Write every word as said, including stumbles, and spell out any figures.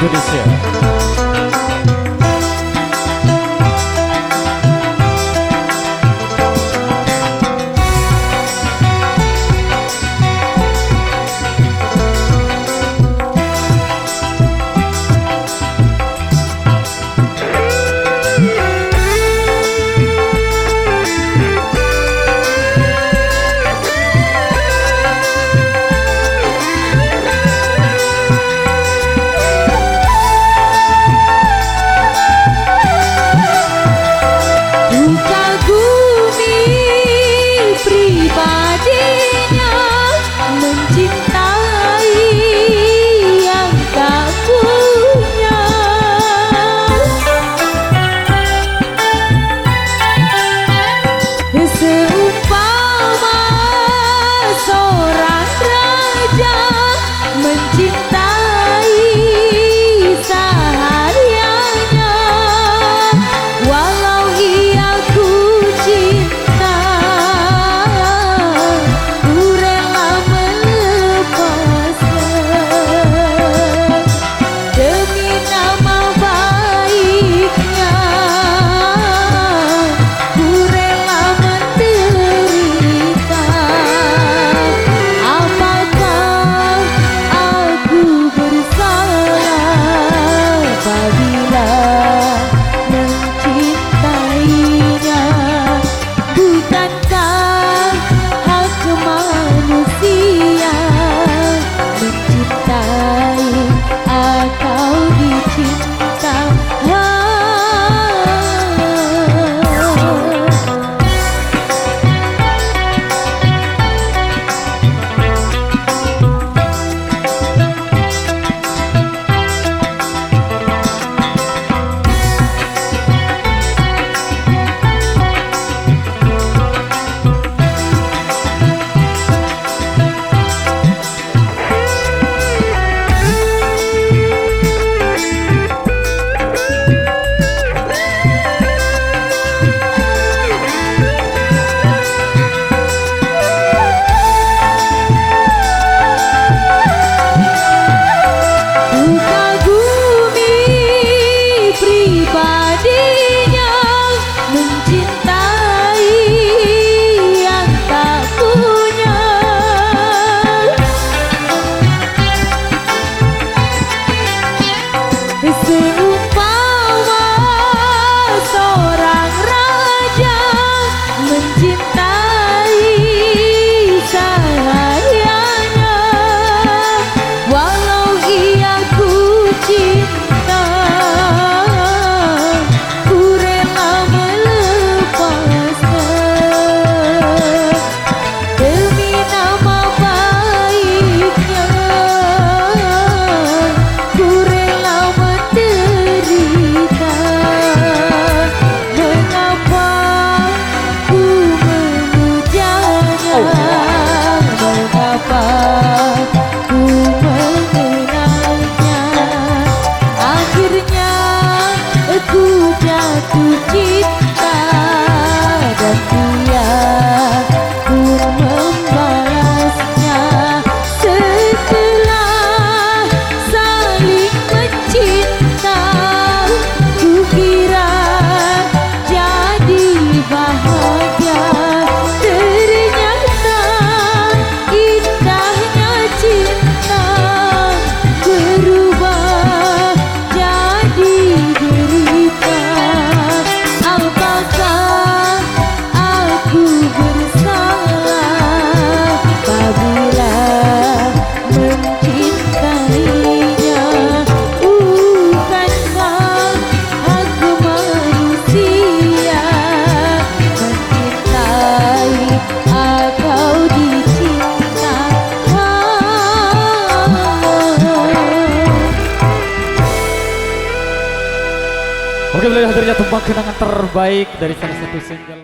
Indonesia. Ku kagumi pribadinya, mencintai yang tak punya. Seumpama seorang raja mencintai sahayanya, walau ia ku cinta, ku rela melepaskan. Demi nama baiknya, ku rela menderita. Apakah aku bersalah apabila mencintainya? Bukankah hak manusia mencintai atau dicinta? Ku kagumi pribadinya, mencintai yang tak punya. Seumpama seorang raja mencintai sahayanya, walau ia ku cinta, ku rela melepaskan. Demi nama baiknya, ku rela menderita. Mengapa ku memujanya? Mengapa ku mengenangnya? Akhirnya ku jatuh cinta dan dia pun membalasnya. Setelah saling mencinta, ku kira jadi bahagia. Ternyata indahnya cinta berubah jadi derita. Apakah aku bersalah apabila mencintainya? Bukankah hak manusia mencintai atau dicinta? Oke, beliau hadirnya tembang kenangan terbaik dari salah satu single.